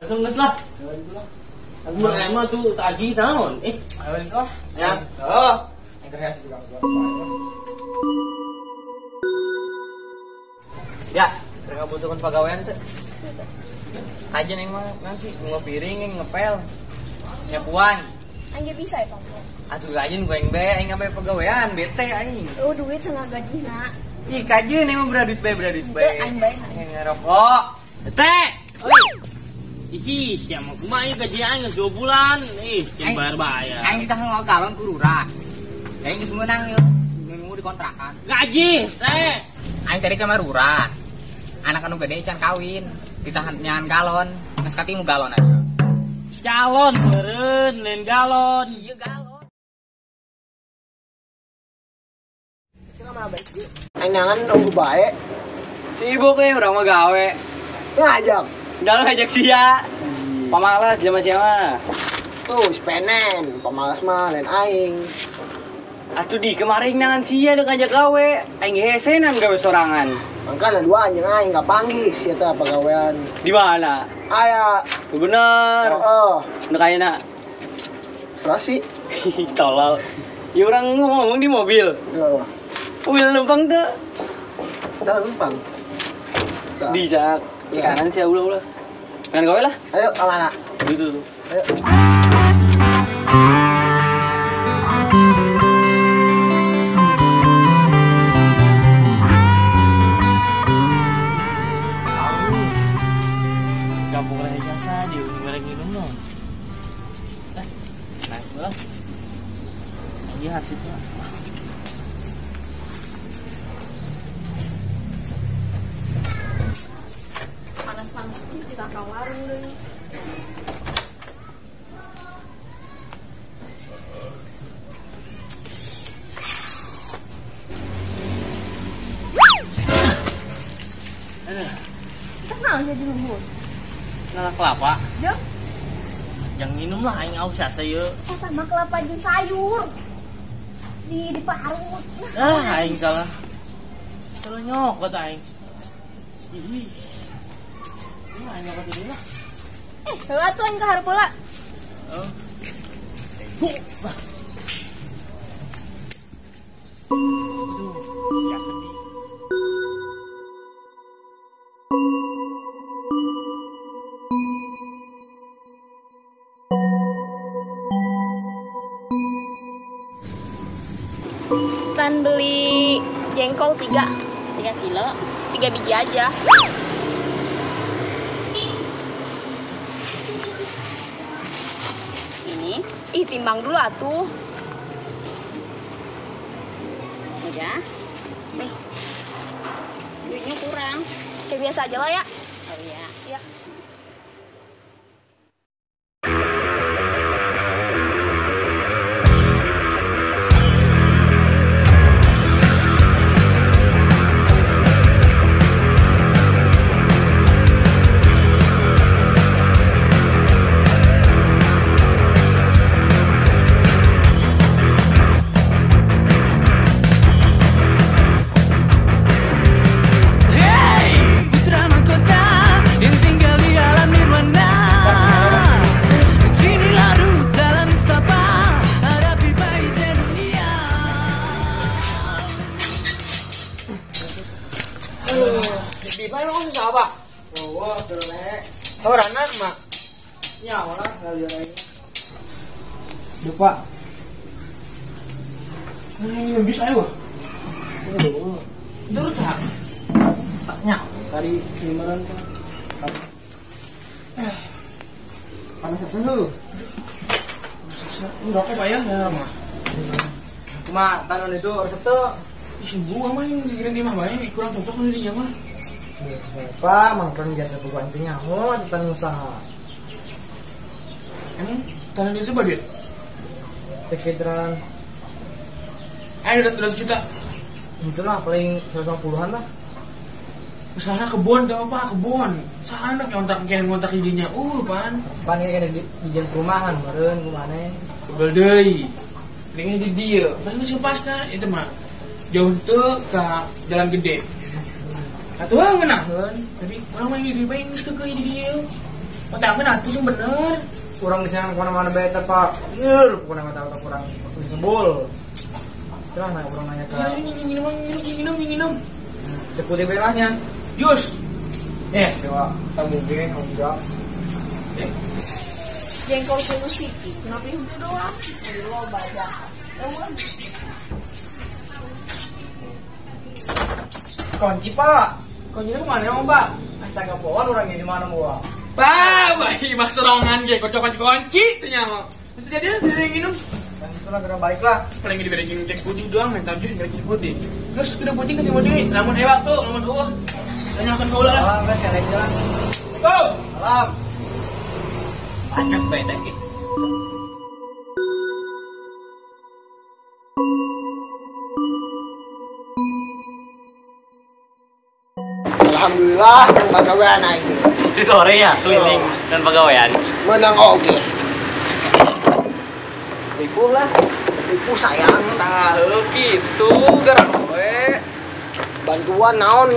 Atuh geus lah. Mun aya mah tuh tagih naon? Ayo geus lah. Ya. Oh. Yang kerja sih juga. Ya, mereka butuhkan pegawaian teh. Aja neng mah nang sih ngomong piring ngepel. Nyapuan. Aing bisa ya, Pak. Atuh aja nu aing bae aing ngabe pegawaian bete aing. Oh, duit sama gajina. Ih, kajeun emang beradit bae beradit bae. Aing bae. Aing ngerokok. Teh. Oi. Ih, ya mah kumaha ieu gaji aing geus 2 bulan. Ih, can bayar-bayar. Aing ditah galon ku lurah. Aing geus meunang ieu. Nunggu di kontrakan. Gaji, teh. Aing tadi ka lurah. Anak anu gede can kawin, ditahan nyahan galon. Geus katimu galon aja. Galon meureun, lain galon. Iya galon. Aing nunggu bae. Sibuk nih urang mah gawe. Ngajak. Udah lu ngajak sia. Pamalas jelema sia mah. Tuh, sepenen, pamalas mah lain aing. Atuh di kemarin nangan sia deuk ngajak gawe. Aing hesenan gawe sorangan. Mangkana dua anjing aing enggak panggih sia teh pagawean. Di mana? Aya. Bener. Heeh. Nu kayana. Serasi. Tolol. Ya urang ngomong di mobil. Heeh. Mobil numpang teu. Dah numpang. Di jak di kanan sih ulah-ulah. Main gawe lah. Ayo ke mana? Gitu tuh. Ayo. Kampung raya jasa di ujung minum dong. Naik lah. Ini hasilnya. Panas-panas ini kita ke warung deh. Terus naon jadi lembut? Ngalak kelapa. Jeung? Yang minum lah aing aus asa ieu. Eta mah kelapa jeung sayur. Di diparut. Ah, aing salah. Salah nyokot aing. Ih. Ini aing nyokot dulu lah. Heula tuh aing ka hareup heula. Oh. Tegu. Aduh, ya sedih. Tan beli jengkol 3 kilo, 3 biji aja. Ini, ih timbang dulu atuh. Udah. Nih. Duitnya kurang. Kayak biasa aja lah ya. Oh iya. Iya. Pak. Ini jus ayo. Terus tak. Taknya tadi limaran kan. Panas asa lu. Enggak kok Pak ya. Ya mah. Cuma tanon itu resep tuh. Ih, gua mah yang dikirim di mah bae kurang cocok nih dia mah. Pak, mangkan jasa bukan nyaho tentang usaha. Emang tanon itu badut? Sekitaran udah 200 juta. Itulah paling 150-an lah. Kesana kebun gak apa-apa, kebun. Sana kontrak kayak ngontrak idenya. Pan. Pan kayak di jalan perumahan meureun kumane. Kebel deui. Lingnya di dieu. Pas geus pasna itu mah. Jauh teu ka jalan gede. Atuh ngeunaheun. Tapi urang mah di bae geus keukeuh di dieu. Otakkeun atuh sing bener. Urang di sana kemana-mana bae teh, Pak. Lieur pokona mah tahu kurang geus ngebul. Lah nah urang nanya ka. Minum minum minum. Teh putih bae lah nya. Jus. Sewa tamu ge enggak. Jengkol kudu siki, kenapa itu doang? Loba jahat. Kunci, Pak. Kuncinya kemana emang, Pak? Astaga, pohon orangnya di mana gua? Pak, bayi mas serangan ge, kocok kunci teh nya. Terus jadi dia minum. Dan itulah gerak balik lah. Paling diberi minum cek putih doang, minta jus enggak cek putih. Terus udah putih ketemu deui, lamun ewak tuh, lamun eueuh. Tanyakan kaula lah. Salam, guys, seleksi lah. Go. Salam. Pacet bae teh. Alhamdulillah menang pagawean aing. Di sore ya keliling dan pegawaian. Menang oge. Ripuh lah. Ripuh sayang. Tahu gitu gerak we. Bantuan naon?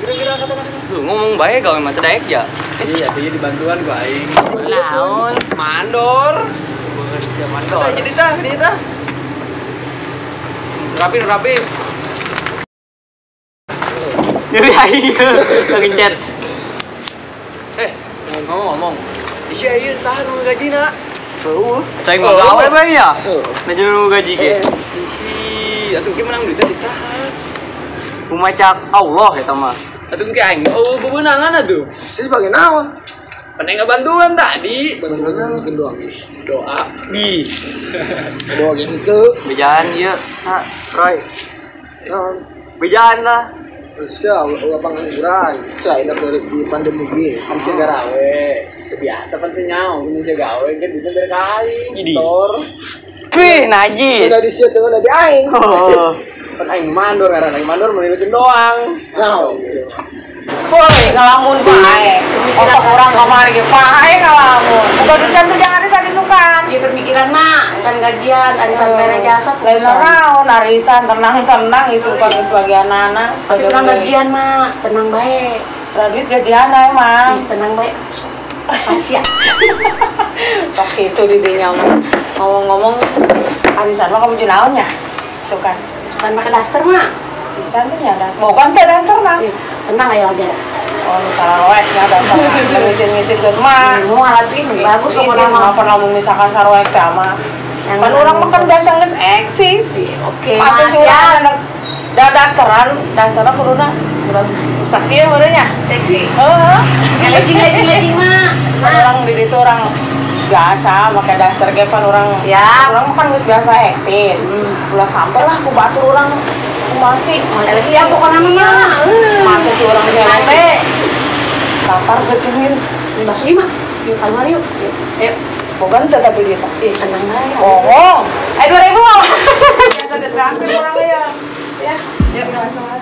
Kira-kira kata-kata. Lu ngomong bae gawe mah teu daek ya. Iya, jadi dibantuan ku aing. Naon? Mandor. Bukan sia mandor. Tah jadi tah, jadi tah. Rapi rapi. Nyeri aing ngencet. Ngomong-ngomong. Isi ieu saha nu gajina? Heuh. Cai mah gawe bae ya. Nah nu gaji ge. Ih, atuh ge menang duitna di saha? Kumacak Allah eta mah. Atuh ge aing oh bebenangan atuh. Sih sebagai naon? Peneng bantuan tadi. Bantuan bikin doa ge. Doa. Di. Doa ge henteu. Bejaan ieu, sa Roy. Naon? Bejaan lah. Sia ulah pangangguran. Sia enak dari di pandemi ge. Kan sih garawe. Biasa pan teu nyaho kudu gawe ge duitna bere ka aing. Tor. Wih, najis. Udah di sia teu di aing. Oh. Pan aing mandor ngaran aing mandor meuli doang. Naon? Boy, ngalamun bae. Otak orang kamari ge pae ngalamun. Buka duit kan jangan arisan isukan. Ya pemikiran mah, arisan gajian, arisan dana jasa, lain naon arisan tenang-tenang isukan geus bagianana sebagai kurang gajian mah, tenang bae. Lah duit gajian emang. Ih, tenang bae. Pasya. Sok kitu di dinya mah. Ngomong-ngomong arisan mah kamu jeung naon nya? Isukan. Isukan make daster mah. Bisa tuh nya daster. Bukan teh daster mah. Tenang ayo aja. Oh, misalnya roek nya dasar ngisin-ngisin mah. Mau alat ini bagus pokoknya mah. Apa lamun misalkan saroek teh mah. Kan urang mah kan biasa geus eksis. Oke. Pasti sih urang anak da dasteran, dasterna kuduna bagus. Rusak ieu meureun nya. Seksi. Heeh. Leasing-leasing mah. Kan urang di ditu urang biasa make daster ge pan urang. Siap. Urang mah kan geus biasa eksis. Ulah sampe lah ku batur urang masih siap pokoknya mah. Masa sih orang biasa. Lapar getingin. Masuk yuk mah. Yuk keluar yuk. Yuk. Bukan tetap dia tak. Ih, tenang bae. Bohong. 2000. Biasa ditraktir orang ya. Ya, yuk langsung aja.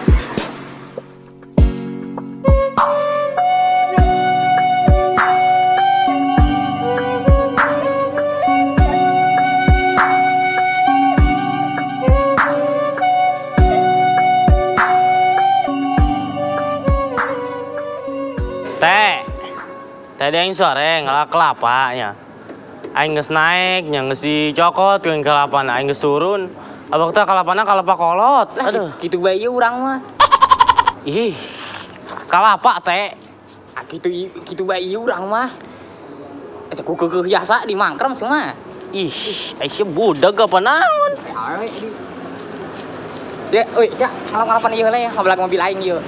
Teh, tadi aing sore ngalak kelapa nya. Aing geus naik, nya geus dicokot jeung kelapana, aing geus turun. Abang teh kalapana kalapa kolot. Aduh, kitu bae ieu urang mah. Ih. Kalapa teh. Ah kitu kitu bae ieu urang mah. Eta ku keukeuh biasa di mangkrem semua. Ih, aing sih budak apa naon? Dek, euy, sia, ngalap-ngalapan ieu heula ya, ngabelak mobil aing ieu.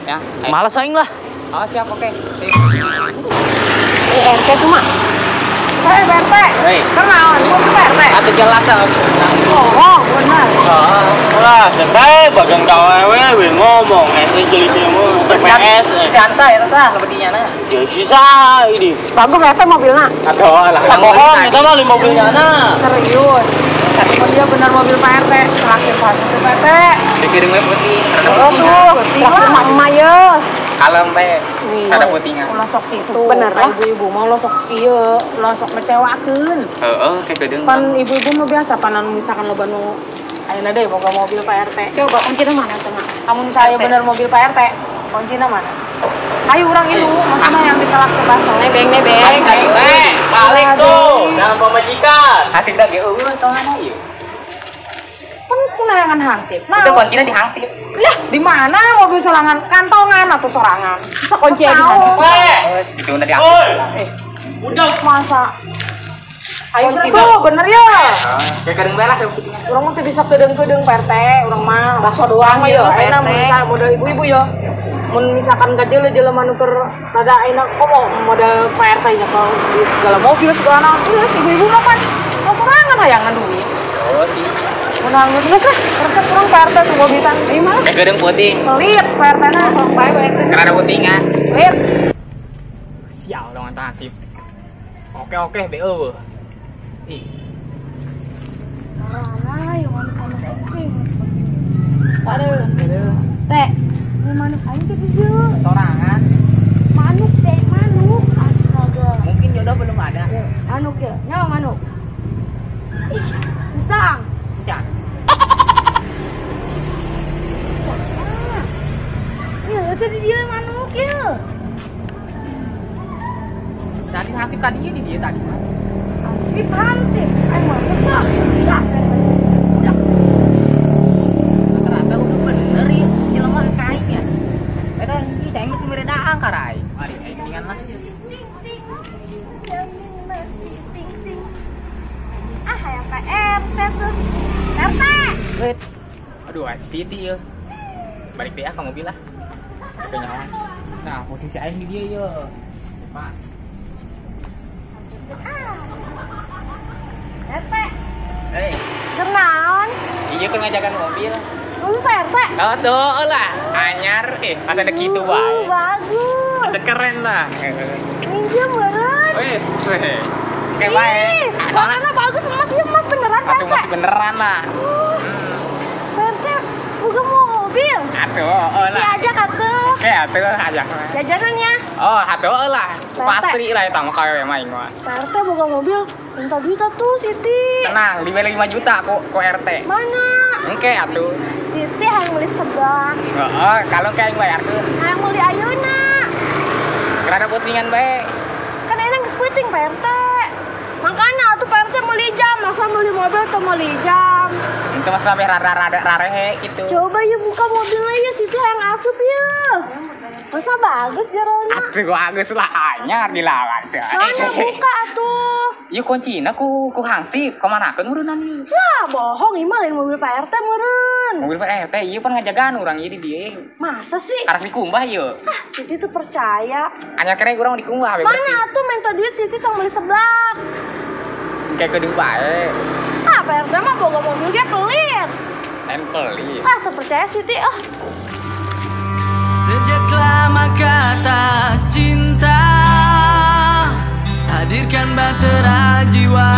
Ya. Males aing lah. Oh siap, oke. Sip. RT tuh mah. Saya RT. Hei. Kenaon, gua ke RT. Atuh jelas lah. Oh, benar. Lah, santai bagian gawe we ngomong, jelisnya mah TPS. Santai eta tah lebedinya na. Ya sisa ini. Bagus RT mobilna. Aduh lah. Bohong, eta mah mobilnya na. Serius. Tapi dia benar mobil Pak RT, terakhir Pak RT. Dikirim we putih. Oh tuh, terakhir emak ye. Kalem teh, ada putingan. Ulah sok itu. Bener lah. Ibu-ibu mau lo sok ieu, lo sok ngecewakeun. Heeh, kayak geudeung. Pan ibu-ibu mah biasa panan misalkan loba nu ayeuna deui boga mobil Pak RT. Coba kuncina mana tuh, Mak? Amun saya bener mobil Pak RT, kuncina mana? Ayo urang ilu, maksudnya yang dikelak ke bakso. Nebeng-nebeng. Balik tuh, dalam pemajikan. Hansip dah ge eueuh tongan ieu. Kan kunayangan hansip. Nah, itu kuncinya di hansip. Lah, di mana mobil sorangan kantongan atau sorangan? Masa kunci di hansip? Itu udah di hansip. Udah masa. Ayo tuh, bener ya. Kayak kadang bae lah putingnya. Urang mah teu bisa kedeung-kedeung Pak RT, urang mah bakso doang ya. Ayeuna mun misalnya modal ibu-ibu ya. Mun misalkan gajeuleuh jelema nu keur rada ayeuna komo modal Pak RT nya kalau duit segala mobil segala naon geus ibu-ibu mah kan sorangan hayangan duit. Oh sih. Menang geus lah, resep urang Pak RT tuh mobitan ieu mah. Kayak kedeung puting. Pelit Pak RT na tong bae Pak RT. Karena putingan. Pelit. Sial dong hansip. Oke oke BO. Ih. Karena yang manuk aing. Aduh. Teh, manuk aing teh dieu. Sorangan. Manuk teh, manuk. Astaga. Mungkin jodoh belum ada. Manuk ya, nyawa manuk. Ih, pisang. Encan. Iya, tadi dia manuk ya. Tadi hansip tadinya di dia tadi mah. Hansip, hansip. Ayo manuk lah. Ya. Rata-rata udah bener ya, jelema ka aing ya. Eta hiji cai mah teu mere daang ka aing. Mari aing mendingan lah. Ting ting. Ting ting. Ah, hayang Pak RT tuh. RT. Wait. Aduh, Siti ya. Balik deh ah ke mobil lah. Kenyawan. Nah, posisi aing di dia ya. Pak. RT. Hei. Kenaon? Iya kan ngajakan mobil. Mobil Pak RT. Oh, tuh lah. Anyar pas ada gitu wae. Bagus. Ada keren lah. Minjem beureun. Wes, kayak bae. Soalnya bagus emas ya, emas beneran Pak RT. Emas beneran lah. Pak RT buka mobil. Atuh, lah. Diajak atuh. Oke, atuh ajak. Jajanannya. Oh, atuh lah. Pasti lah eta mah kawe mah aing mah. Pak RT buka mobil, minta duit atuh Siti. Tenang, dibeli 5 juta kok ko RT. Mana? Engke atuh. Siti hayang beli seblak. Heeh, kalau kayak aing bayarkeun. Hayang beli ayeuna. Karena putingan bae. Kan ayeuna geus puting Pak RT. Makanya atuh Pak RT meuli jam, masa meuli mobil atau meuli jam? Itu mah sampai rada-rada rarehe gitu. Coba ya buka mobilnya ya Siti hayang asup ya. Masa bagus jerona? Atuh bagus lah anyar dilawan sih. Mana buka atuh? Ieu kuncina ku hansip kamanakeun meureunnan ieu. Lah bohong ieu mah lain mobil Pak RT meureun. Mobil Pak RT ieu pan ngajagaan urang ieu di dieu. Masa sih? Karek dikumbah ieu. Ah, Siti tuh percaya. Anyar kere urang dikumbah we bersih. Mana atuh minta duit Siti sama beli seblak. Kayak kudu bae. Ah, Pak RT mah boga mobil ge pelit. Lain pelit. Ah, teu percaya Siti ah. Sejak lama kata cinta hadirkan bahtera jiwa.